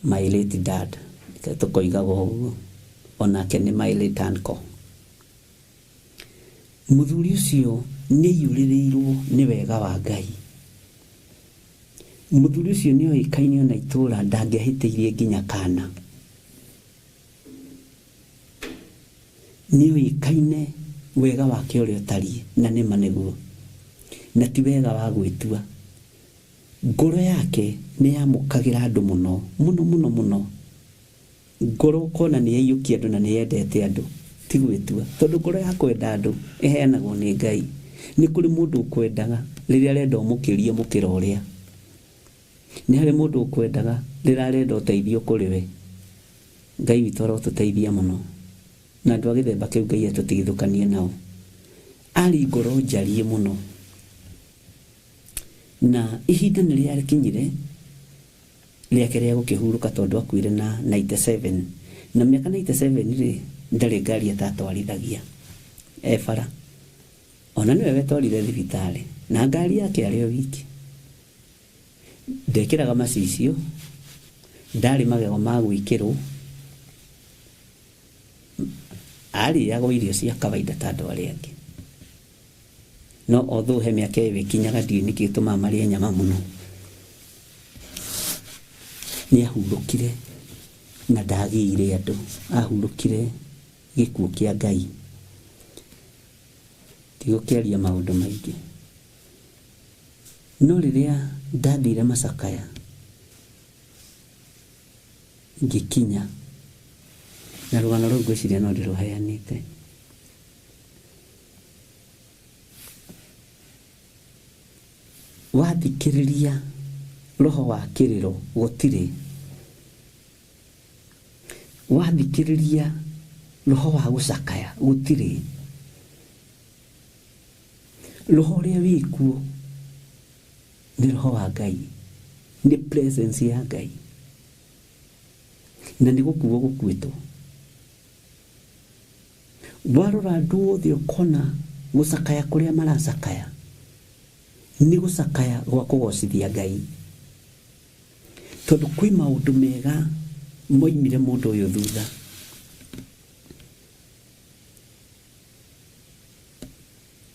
My late dad, reke tũkoigaga ũguo, onake nĩ my late uncle. Mũthuri ũcio nĩ aiyũrĩrĩirwo nĩ wega wa Ngai. Mũthuri ũcio nĩ oĩkaine ona itũra ndangĩahĩtĩirie nginya kana. Nĩ oĩkaine wega wake ũrĩa ũtariĩ, na nĩma nĩguo. Na ti wega wa gwĩtua. Ngoro yake nĩ yamũkagĩra andũ mũno, mũno mũno mũno. Ngoro ũkona nĩ yaiyũkia andũ na nĩ yendete andũ, ti gwĩtua. Tondũ ngoro ya kwenda andũ ĩheanagwo nĩ Ngai. Nĩ kũrĩ mũndũ ũkwendaga rĩrĩa arenda ũmũkĩrie mũkĩra ũrĩa. Nĩ harĩ mũndũ ũkwendaga rĩrĩa arenda ũteithio kũrĩ we. Ngai witũ arotũteithia mũno. Na andũ a gĩthemba kĩu Ngai atũtigithũkanie nao. Arĩ ngoro njariĩ mũno. Na ihinda nĩ rĩakinyire rĩake rĩa gũkĩhurũka tondũ akuire na 97. Na mĩaka 97 rĩ, ndarĩ ngari atatwarithagia e bara. Ona nĩwe wetwarire thibitarĩ na ngari yake arĩ o wiki. Ndekĩraga macicio, ndarĩ magego ma gwĩkĩrwo, arĩaga o irio cia kawaida ta andũ arĩa angĩ. No although he mĩaka ĩyo ĩkinyaga ndiũĩ nĩkĩ gĩtũmaga marĩe nyama mũno. Nĩ ahurũkire na ndagĩire andũ, ahurũkire gĩkuũ kĩa Ngai. Ndigũkĩaria maũndũ maingĩ. No rĩrĩa ndathire macakaya, ngĩkinya, na rũgano rũu ngwĩciria no ndĩrũheanĩte. Wathikĩrĩria roho wa kĩrĩro gũtirĩ. Wathikĩrĩria roho wa gũcakaya gũtirĩ. Roho ũrĩa wĩkuo nĩ roho wa Ngai, nĩ presence ya Ngai, na nĩ gũkuo gũkuĩtwo. Warora andũ othe ũkona gũcakaya kũrĩa maracakaya nĩ gũcakaya gwa kũgocithia Ngai, tondũ kwĩ maũndũ mega moimire mũndũ ũyũ thutha.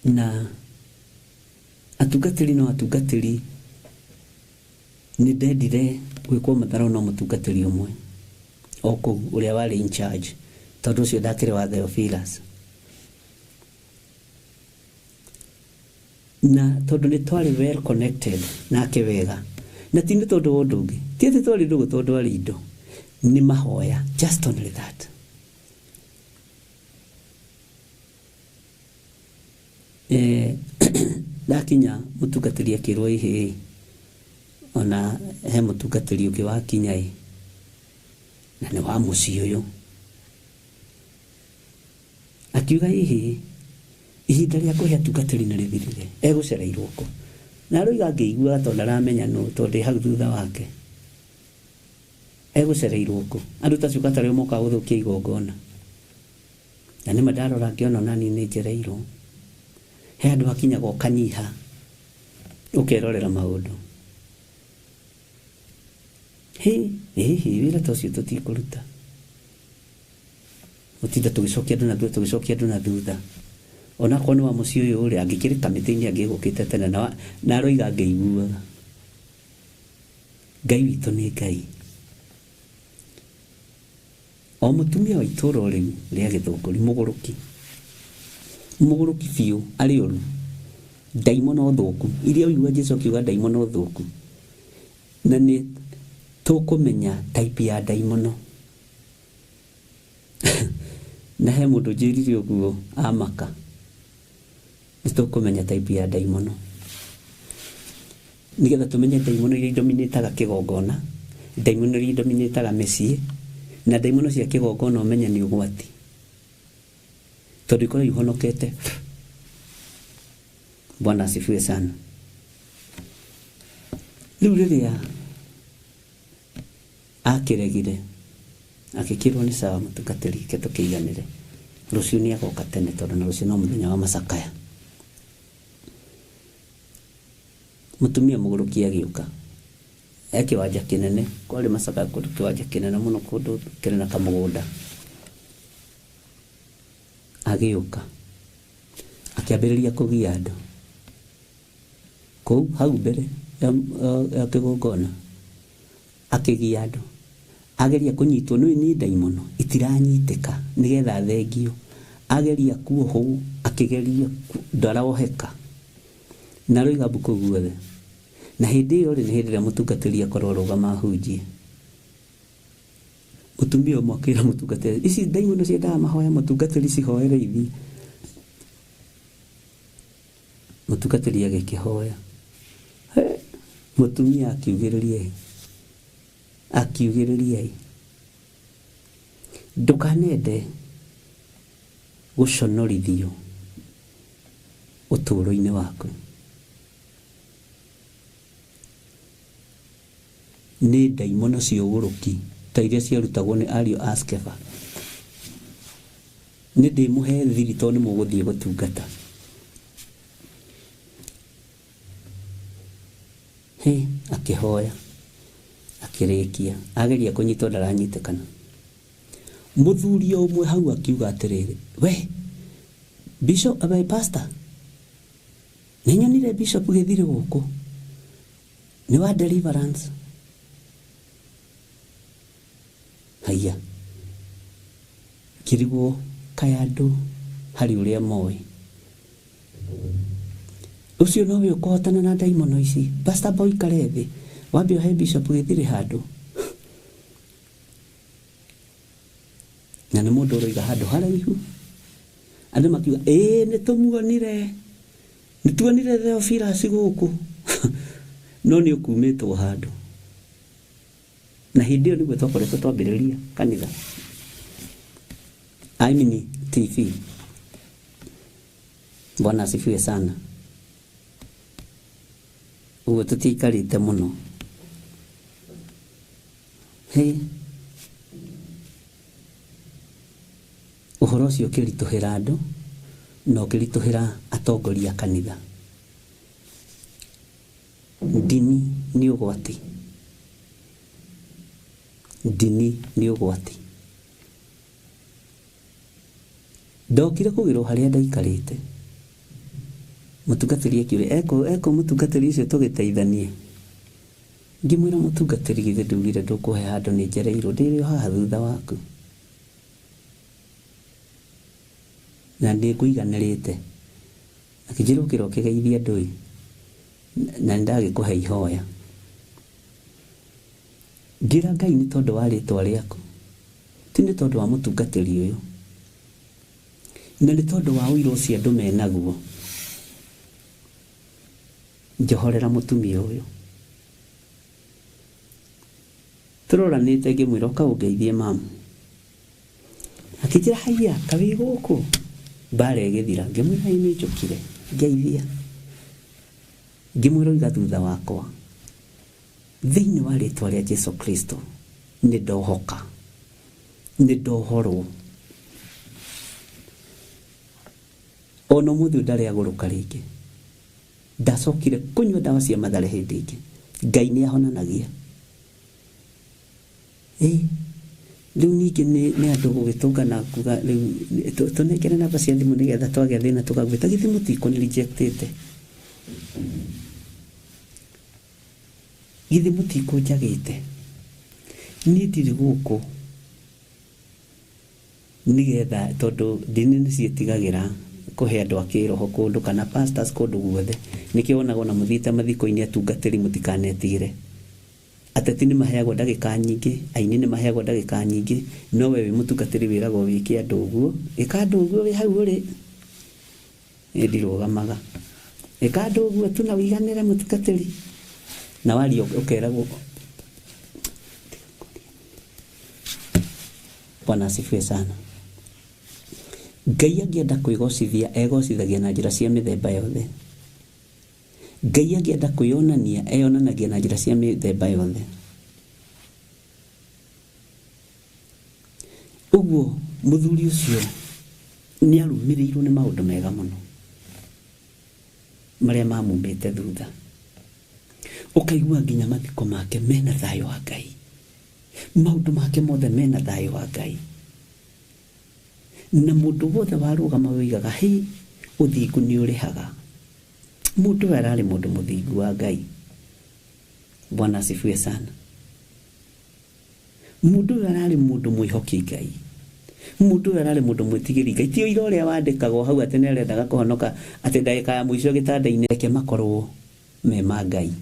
Na atungatĩri no atungatĩri, nĩ ndendire gwĩkwo matharau no mũtungatĩri ũmwe o kũu ũrĩa warĩ in charge, tondũ ũcio ndakĩrĩ wa Theophilus. Na tondũ nĩ twarĩ well connected nake wega, na ti nĩ tondũ wa ũndũ ũngĩ, ti atĩ twarĩ ndũgũ tondũ arĩ indo, nĩ mahoya, just only that. Ndakinya mũtungatĩri akĩrwo ĩhĩ, ona he mũtungatĩri ũngĩ wakinya ĩ, na nĩ wa mũciĩ ũyũ. Akiuga ĩhĩ, ihinda rĩa kũhe atungatĩri nĩ rĩthirire, egũcereirwo kũ? Na aroiga ngĩiguaga tondũ ndaramenya nũ, tondũ ndĩ hau thutha wake. Egũcereirwo kũ? Andũ ta acio gatarĩ o mokaga gũthũkia igongona. Na nĩma ndarora ngĩona ona niĩ nĩ njereirwo. He handũ hakinyaga ũkanyiha, ũkerorera maũndũ. Hĩ, ĩhĩ, wĩra ta ũcio tũtikũruta. Gũtinda tũgĩcokia andũ na thutha, tũgĩcokia andũ na thutha. Onakorwo nĩ wa mũciĩ ũyũ rĩ, angĩkĩrĩ kamĩtĩ-inĩ angĩgũkĩte tene na aroiga ngĩiguaga. Ngai witũ nĩ Ngai. O mũtumia wa itũũra o rĩu rĩa Gĩthũngũri, mũgũrũki, mũgũrũki biũ, arĩ ũru, ndaimono thũku, iria ũigua Jesu akiuga ndaimono thũku, na nĩ tũkũmenya type ya ndaimono. Na he mũndũ njĩrire ũguo amaka, nĩ tũkũmenya type ya ndaimono. Nĩgetha tũmenye ndaimono iria idominĩtaga kĩgongona, ndaimono iria idominĩtaga mĩciĩ, na ndaimono cia kĩgongona ũmenye nĩ ũgwati. Tondũ ikoragwo ihonokete. Bwana asifiwe sana. Rĩu rĩrĩa akĩregire, agĩkĩrwo nĩ sawa mũtungatĩri, reke tũkĩiganĩre. Rũciũ nĩ agoka tene tondũ na rũciũ no mũthenya wa macakaya. Mũtumia mũgũrũki agĩũka, E kĩwanja kĩnene kwarĩ Masaka kũndũ kĩwanja kĩnene mũno kũndũ kĩrĩ na kamũgũnda. Agĩũka akĩambĩrĩria kũgia andũ kũu hau mbere ya kĩgongona, akĩgia andũ. Ageria kũnyitwo nĩ nĩ ndaimono itiranyitĩka nĩgetha thengio. Ageria kuohwo, akĩgeria ndaroheka na aroiga mbu kũu guothe. Na hĩndĩ ĩyo rĩ, nĩ hĩndĩ ĩrĩa mũtungatĩri akorwo arũgama ahunjie. Mũtumia ũmwe akĩra mũtungatĩri, ici ndaimono ciendaga mahoya, mũtungatĩri cihoere ithiĩ. Mũtungatĩri agĩkĩhoya. Mũtumia akiugĩrĩria ĩ, akiugĩrĩria ĩ, ndũkanende gũconorithio ũtũũro-inĩ waku nĩ ndaimono cia ũgũrũki ta iria ciarutagwo nĩ ariũ a Skeva. Nĩ ndĩmũhe thiri tondũ nĩ mũgũthiĩ gũtungata. Hĩ, akĩhoya akĩrĩkia, ageria kũnyitwo ndaranyitĩkana. Mũthuri o ũmwe hau akiuga atĩrĩrĩ, we bishop, we pastor, nĩ nyonire bishop Gĩthirĩ gũkũ nĩ wa deliverance. Haiya, ngĩrigwo kaĩ andũ harĩ ũrĩa moĩ ũcio nowe ũkũhotana na ndaimono ici. Pastor amba ũikare thĩ wambe ũhe bishop Gĩthirĩ handũ. Na nĩ mũndũ ũroiga handũ haraihu. Andũ makiuga ĩĩ nĩ tũmuonire, nĩ tuonire Theophilus gũkũ. No nĩ ũkumĩtwo handũ. Na hĩndĩ ĩyo nĩguo twakoretwo twambĩrĩria kanitha, I mean TV. Bwana asifiwe sana. Ũguo tũtiaikarĩte mũno. Hĩ, ũhoro ũcio ũkĩritũhĩra andũ na ũkĩritũhĩra atongoria a kanitha. Ndini nĩ ũgwati, ndini nĩ ũgwati. Ndokire kũgĩrwo harĩa ndaikarĩte, mũtungatĩri akiuga eko mũtungatĩri ũcio tũgĩteithanie. Ngĩmwĩra mũtungatĩri githĩ ndugire ndũkũhe handũ nĩ njereirwo, ndĩrĩ o haha thutha waku na nĩ ngũiganĩrĩte. Akĩnjĩra ũkĩra ũkĩgeithie andũ ĩ, na nĩ ndagĩkũhe ihoya. Ngĩra Ngai nĩ tondũ wa rĩtwa rĩaku, ti nĩ tondũ wa mũtungatĩri ũyũ, na nĩ tondũ wa ũira ũcio andũ menaguo. Njohorera mũtumia ũyũ. Tũroranĩte ngĩmwĩra ũka ũngeithie mamu. Akĩnjĩra haiya ka wĩ gũkũ. Mbara ĩgĩthira. Ngĩmwĩra ĩ nĩ njũkire ngeithia. Ngĩmwĩra oiga thutha wakwa, thĩinĩ wa rĩtwa rĩa Jesu Kristo nĩ ndohoka, nĩ ndohorwo. Ona ũmũthĩ ũyũ ndarĩ agũrũka rĩngĩ. Ndacokire kũnyua ndawa cia Mathare hĩndĩ ĩngĩ. Ngai nĩ ahonanagia. Ĩ rĩu ningĩ nĩ andũ gũgĩtũngana kuga rĩu tũnengere namba cia thimũ nĩgetha twagĩa thĩna tũkagwĩta. Githĩ mũtikũni rejectĩte? Githĩ mũtikũnjagĩte? Niĩ ndirĩ gũkũ nĩgetha tondũ ndini nĩ ciĩtigagĩra kũhe andũ a kĩroho kũndũ kana pastors kũndũ guothe. Nĩkĩo wonaga ona mũthiĩte mathiko-inĩ atungatĩri mũtikanetigĩre. Ateti nĩ maheagwo ndagĩka nyingĩ, aini nĩ maheagwo ndagĩka nyingĩ, no we wĩ mũtungatĩri wĩragwo wĩke andũ ũguo, ĩka andũ ũguo wĩ hau ũrĩ. Niĩ ndirũgamaga. Ĩka andũ ũguo tu na ũiganĩre mũtungatĩri. Na waria ũkeragwo. Bwana asifiwe sana. Ngai angĩenda kwĩgocithia egocithagia na njĩra cia mĩthemba yothe. Ngai angĩenda kwĩyonania eyonanagia na njĩra cia mĩthemba yothe. Ũguo mũthuri ũcio nĩ arũmĩrĩirwo nĩ maũndũ mega mũno marĩa mamumĩte thutha. Ũkaigua nginya mathiko make mena thayũ wa Ngai, maũndũ make mothe mena thayũ wa Ngai, na mũndũ wothe warũgama woigaga hĩ, ũthingu nĩ ũrĩhaga. Mũndũ ũyũ ararĩ mũndũ mũthingu wa Ngai. Bwana asifiwe sana. Mũndũ ũyũ ararĩ mũndũ mwĩhoki Ngai, mũndũ ũyũ ararĩ mũndũ mwĩtigĩri Ngai. Ti ũira ũrĩa wandĩkagwo hau atĩ nĩ arendaga kũhonoka atĩ ndagĩka ya mũico gĩtanda-inĩ, reke makorwo me ma Ngai.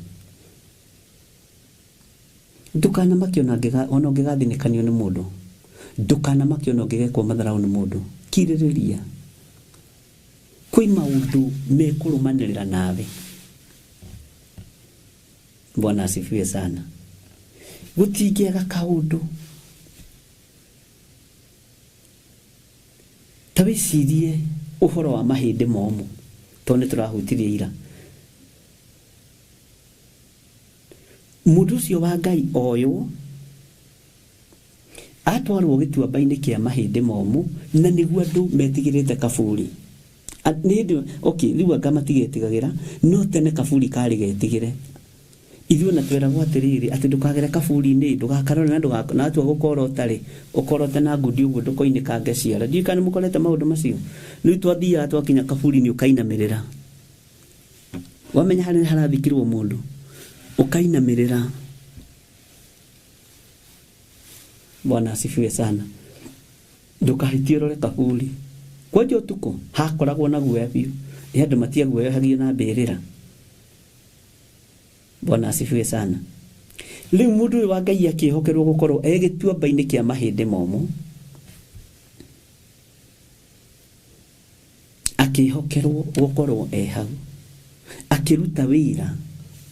Ndũkanamake ona ũngĩgathinĩkanio nĩ mũndũ, ndũkanamake ona ũngĩgekwo matharaũ nĩ mũndũ, kirĩrĩria. Kwĩ maũndũ mekũrũmanĩrĩra nawe. Bwana asifiwe sana. Gũtingĩaga kaũndũ. Ta wĩcirie ũhoro wa mahĩndĩ momũ, tondũ nĩ tũrahutirie ira. Mũndũ ũcio wa Ngai oywo atwarwo gĩtuamba-inĩ kĩa mahĩndĩ momũ, na nĩguo andũ metigĩrĩte kaburi. Nĩ hĩndĩ, okay, rĩu anga matigetigagĩra, no tene kaburi karĩ getigĩre. Ithuĩ ona tweragwo atĩrĩrĩ, atĩ ndũkagere kaburi-inĩ, ndũgakarore na na watua gũkorota rĩ, ũkorote na ngundi ũguo ndũkoinĩkange ciara. Ndiũĩ kana nĩmũkorete maũndũ macio. Rĩu twathiaga twakinya kaburi-inĩ ũkainamĩrĩra. Wamenya harĩa harathikirwo mũndũ, ũkainamĩrĩra. Bwana asifiwe sana. Ndũkahĩtie ũrore kaburi. Kwanja ũtukũ hakoragwo na guoya biũ. Nĩ andũ matiaguoyohagio na mbĩrĩra. Bwana asifiwe sana. Rĩu mũndũ ũyũ wa Ngai akĩhokerwo gũkorwo e gĩtuamba-inĩ kĩa mahĩndĩ momũ, akĩhokerwo gũkorwo e hau, akĩruta wĩra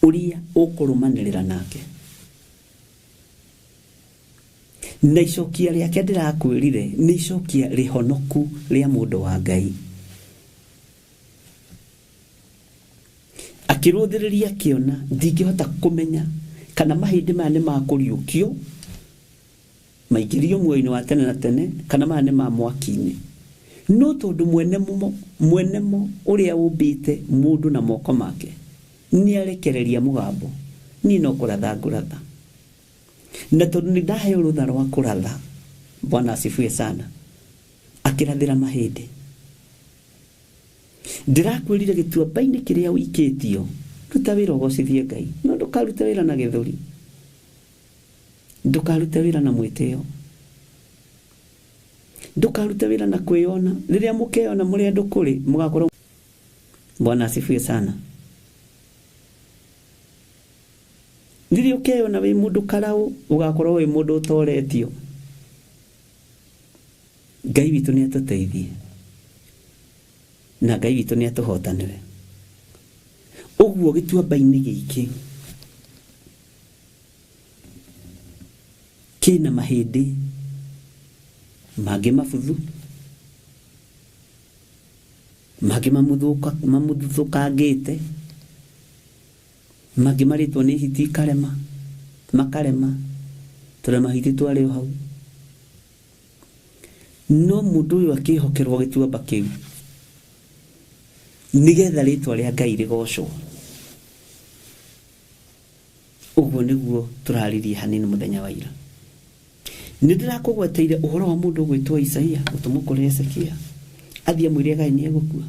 ũrĩa ũkũrũmanĩrĩra nake. Na icokia rĩake ndĩrakwĩrire nĩ icokia rĩhonoku rĩa mũndũ wa Ngai. Akĩrũthĩrĩria akĩona ndingĩhota kũmenya kana mahĩndĩ maya nĩ makũriũkio maingĩrio muoyo-inĩ wa tene na tene, kana maya nĩ ma mwaki-inĩ. No tondũ mwene mo ũrĩa ũmbĩte mũndũ na moko make nĩ arekereria mũgambo, niĩ no kũratha ngũratha. Na tondũ nĩ ndaheo rũtha rwa kũratha, Bwana asifiwe sana, akĩrathĩra mahĩndĩ. Ndĩrakwĩrire gĩtuamba-inĩ kĩrĩa ũikĩtio, ruta wĩra ũgocithie Ngai, no ndũkarute wĩra na gĩthũri, ndũkarute wĩra na mwĩtĩo, ndũkarute wĩra na kwĩyona. Rĩrĩa mũkeyona mũrĩ andũ kũrĩ, mũgakorwo. Bwana asifiwe sana. Rĩrĩa ũkeyona wĩ mũndũ karaũ, ũgakorwo wĩ mũndũ ũtoretio. Ngai witũ nĩ atũteithie, na Ngai witũ nĩ atũhotanĩre. Ũguo gĩtuamba-inĩ gĩkĩ kĩna mahĩndĩ mangĩ mabuthu, mangĩ mamũthũkangĩte, mangĩ marĩtwo nĩ hiti ikarema, makarema, tũrema hiti twarĩ o hau. No mũndũ ũyũ akĩhokerwo gĩtuamba kĩu nĩgetha rĩtwa rĩa Ngai rĩgocwo. Ũguo nĩguo tũraririe hanini mũthenya wa ira. Nĩ ndĩrakũgweteire ũhoro wa mũndũ ũgwĩtwo Isaia gũtũmwo kũrĩ Hezekia athiĩ amwĩre Ngai nĩ egũkua.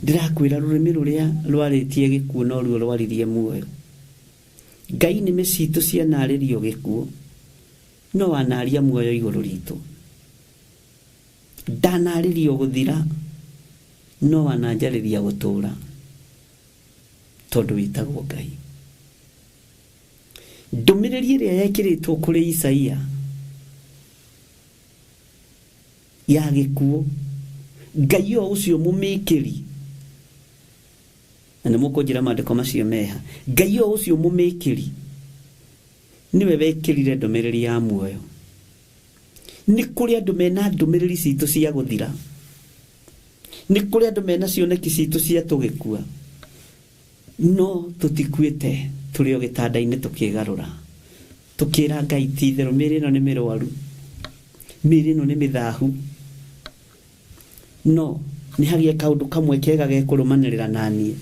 Ndĩrakwĩra rũrĩmĩ rũrĩa rwarĩtie gĩkuũ no ruo rwaririe muoyo. Ngai nĩmĩ citũ cianarĩrio gĩkuũ, no wanaria muoyo igũrũ ritũ. Ndanarĩrio gũthira, no wananjarĩria gũtũũra, tondũ wĩtagwo Ngai. Ndũmĩrĩri ĩrĩa yekĩrĩtwo kũrĩ Isaia ya gĩkuũ, Ngai o ũcio mũmĩkĩri, na nĩ mũkũnjĩra maandĩko macio meha, Ngai o ũcio mũmĩkĩri nĩwe wekĩrire ndũmĩrĩri ya muoyo. Nĩ kũrĩ andũ mena ndũmĩrĩri citũ cia gũthira, nĩ kũrĩ andũ mena cioneki citũ cia tũgĩkua, no tũtikuĩte, tũrĩ o gĩtanda-inĩ tũkĩgarũra, tũkĩra Ngai ti itherũ mĩĩrĩ ĩno nĩ mĩrwaru, mĩĩrĩ ĩno nĩ mĩthahu, no nĩ hagĩe kaũndũ kamwe kega gekũrũmanĩrĩra naniĩ.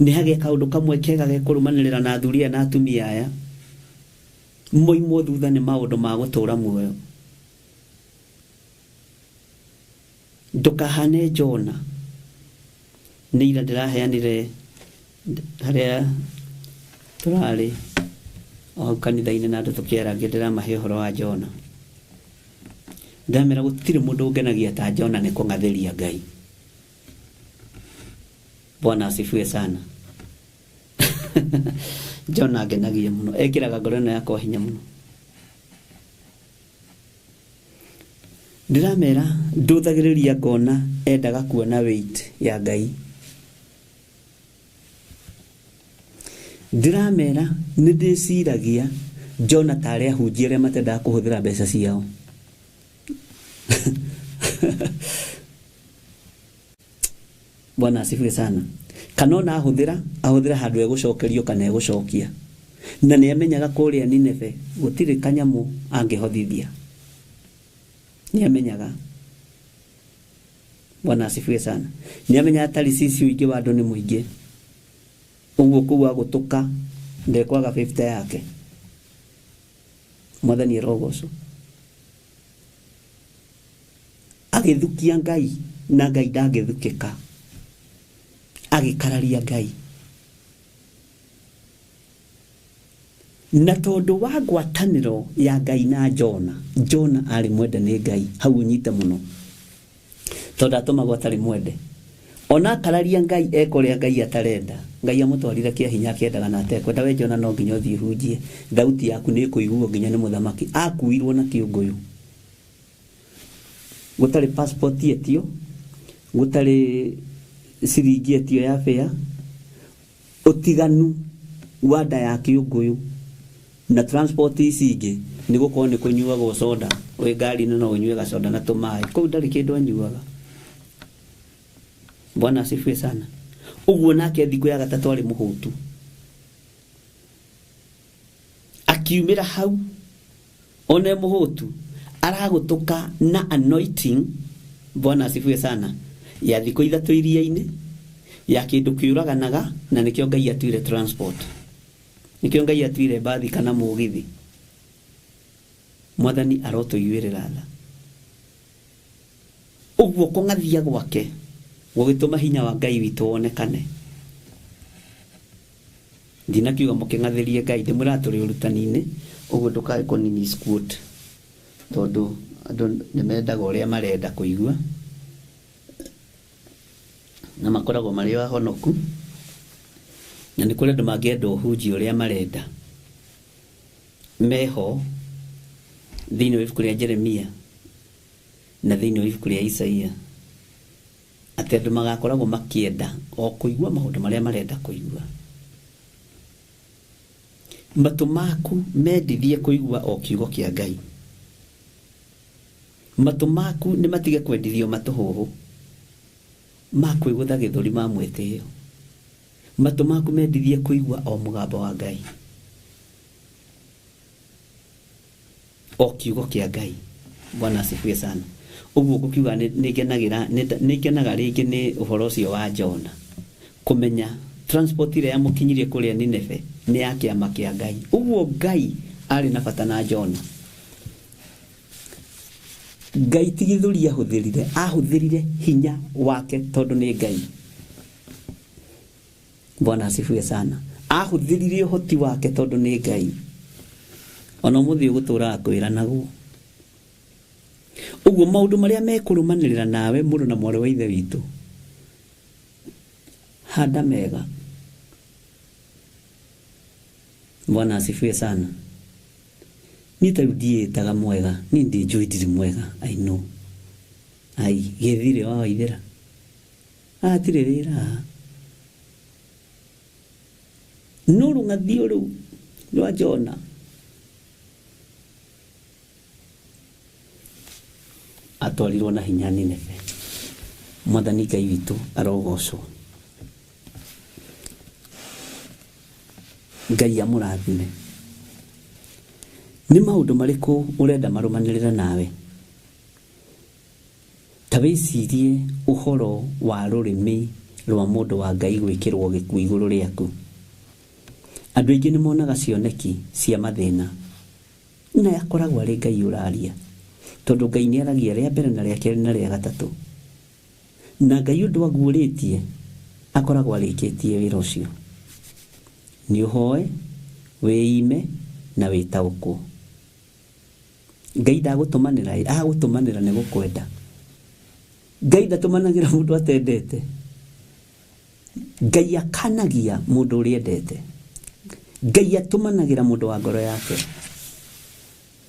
Nĩ hagĩe kaũndũ kamwe kega gekũrũmanĩrĩra na athuri aya na atumia aya. Moimwo thutha nĩ maũndũ ma gũtũra muoyo. Ndũkahane Jona. Nĩ ira ndĩraheanire harĩa tũrarĩ o hau kanitha-inĩ na andũ tũkĩarangia ndĩramahe ũhoro wa Jona. Ndamera gũtirĩ mũndũ ũngenagia ta Jona nĩ kũng'athĩria Ngai. Bwana asifiwe sana. Jona angenagia mũno, ekĩraga ngoro ĩno yakwa hinya mũno. Ndĩramera ndũthagĩrĩria ngona endaga kuona weight ya Ngai. Ndĩramera nĩ ndĩciragia Jona tarĩ ahunjia arĩa matendaga kũhũthĩra mbeca ciao. Bwana asifiwe sana. Kana ona ahũthĩra ahũthĩra handũ egũcokerio kana egũcokia. Na nĩ amenyaga kũrĩa Nineve gũtirĩ kanyamũ angĩhothithia. Nĩ amenyaga. Bwana asifiwe sana. Nĩ amenyaga Tarisisi ũingĩ wa andũ nĩ mũingĩ. Ũguo kũu agũtũka ndekwaga 50 yake. Mwathani arogocwo. Agĩthukia Ngai na Ngai ndangĩthukĩka. Agĩkararia Ngai. Na tondũ wa ngwatanĩro ya Ngai na Jona, Jona arĩ mwende nĩ Ngai, hau ũnyite mũno. Tondũ atũmagwo atarĩ mwende. Ona akararia Ngai eka ũrĩa Ngai atarenda. Ngai amũtwarire kĩa hinya akĩendaga na atekwenda. We Jona no nginya ũthiĩ hunjie. Thauti yaku nĩ ĩkũiguo nginya nĩ mũthamaki. Akuirwo na kĩũngũyũ. Gũtarĩ passport etio, gũtarĩ ciringi etio ya fare, ũtiganu wa nda ya kĩũngũyũ na transport ici ingĩ nĩ gũkorwo nĩ kũnyuagwo soda, wĩ ngari-inĩ no ũnyue gacoda na tũmaĩ, kũu ndarĩ kĩndũ anyuaga. Bwana asifiwe sana. Ũguo nake thikũ ya gatatũ arĩ mũhũtu. Akiumĩra hau one mũhũtu aragũtũka na anointing. Bwana asifiwe sana. Ya thikũ ithatũ iria-inĩ, ya kĩndũ kĩũraganaga, na nĩkĩo Ngai atuire transport. Nĩkĩo Ngai atuire mbathi kana mũgithi. Mwathani arotũiguĩrĩra tha. Ũguo kũng'athia gwake gũgĩtũma hinya wa Ngai witũ wonekane. Ndinakiuga mũkĩng'athĩrie Ngai, ndĩmwĩraga tũrĩ ũrutani-inĩ, ũguo ndũkae kũni misquote, tondũ andũ nĩ mendaga ũrĩa marenda kũigua na makoragwo marĩ ahonoku, na nĩ kũrĩ andũ mangĩenda ũhunjie ũrĩa marenda. Meho thĩinĩ wa ibuku rĩa Jeremia na thĩinĩ wa ibuku rĩa Isaia, atĩ andũ magakoragwo makĩenda o kũigua maũndũ marĩa marenda kũigua. Matũ maku mendithie kũigua o kiugo kĩa Ngai. Matũ maku nĩ matige kwendithio matũhũhũ ma kwĩgũtha gĩthũri ma mwĩtĩo. Matũ maku mendithie kũigua o mũgambo wa Ngai, o kiugo kĩa Ngai. Bwana asifiwe sana. Ũguo ngũkiuga nĩ ngenaga rĩngĩ nĩ ũhoro ũcio wa Jona, kũmenya transport ĩrĩa yamũkinyirie kũrĩa Nineve nĩ ya kĩama kĩa Ngai. Ũguo Ngai arĩ na bata na Jona. Ngai ti gĩthũri ahũthĩrire, ahũthĩrire hinya wake tondũ nĩ Ngai. Bwana asifiwe sana. Ahũthĩrire ũhoti wake tondũ nĩ Ngai. Ona ũmũthĩ ũgũtũraga kwĩra naguo. Ũguo maũndũ marĩa mekũrũmanĩrĩra nawe mũrũ na mwarĩ wa ithe witũ, handa mega. Bwana asifiwe sana. Niĩ ta rĩu ndiĩtaga mwega, niĩ ndĩ njũĩ ndirĩ mwega, I know. Ai, gĩthirĩ wa waithĩra. Hatirĩ wĩra haha. No rũng'athio rũu rwa Jona atwarirwo na hinya Nineve. Mwathani Ngai witũ arogocwo. Ngai amũrathime. Nĩ maũndũ marĩkũ ũrenda marũmanĩrĩre nawe? Ta wĩcirie ũhoro wa rũrĩmĩ Rwa mũndũ wa Ngai gwĩkĩrwo gĩkuũ igũrũ rĩaku. Andũ aingĩ nĩ monaga cioneki cia mathĩna na akoragwo arĩ Ngai ũraria, tondũ Ngai nĩ aragia rĩa mbere na rĩa kerĩ na rĩa gatatũ, na Ngai ũndũ aguũrĩtie akoragwo arĩkĩtie wĩra ũcio. Nĩ ũhoe, wĩime na wĩtaũkwo. Ngai ndagũtũmanĩra, agũtũmanĩra nĩ gũkwenda. Ngai ndatũmanagĩra mũndũ atendete. Ngai akanagia mũndũ ũrĩa endete. Ngai atũmanagĩra mũndũ wa ngoro yake.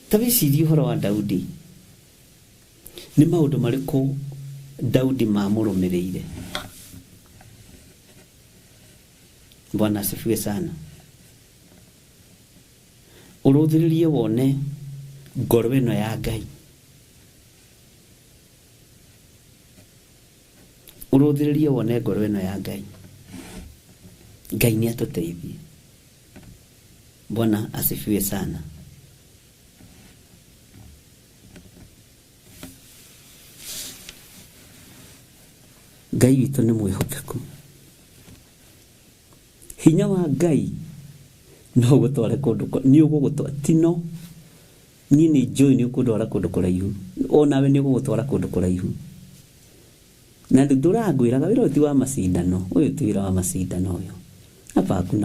Ta wĩcirie ũhoro wa Daudi. Nĩ maũndũ marĩkũ Daudi mamũrũmĩrĩire? Bwana asifiwe sana. Ũrũthĩrĩrie wone ngoro ĩno ya Ngai. Ũrũthĩrĩrie wone ngoro ĩno ya Ngai. Ngai nĩ atũteithie. Bwana asifiwe sana. Ngai witũ nĩ mwĩhokeku. Hinya wa Ngai no ũgũtware kũndũ, nĩ ũgũgũtwara, ti no niĩ nĩ njũĩ nĩ ũkũndwara kũndũ kũraihu, onawe nĩ ũgũgũtwara kũndũ kũraihu. Na ndũrangwĩraga wĩra ũyũ ti wa macindano, ũyũ ti wĩra wa macindano ũyũ. Hapa hakuna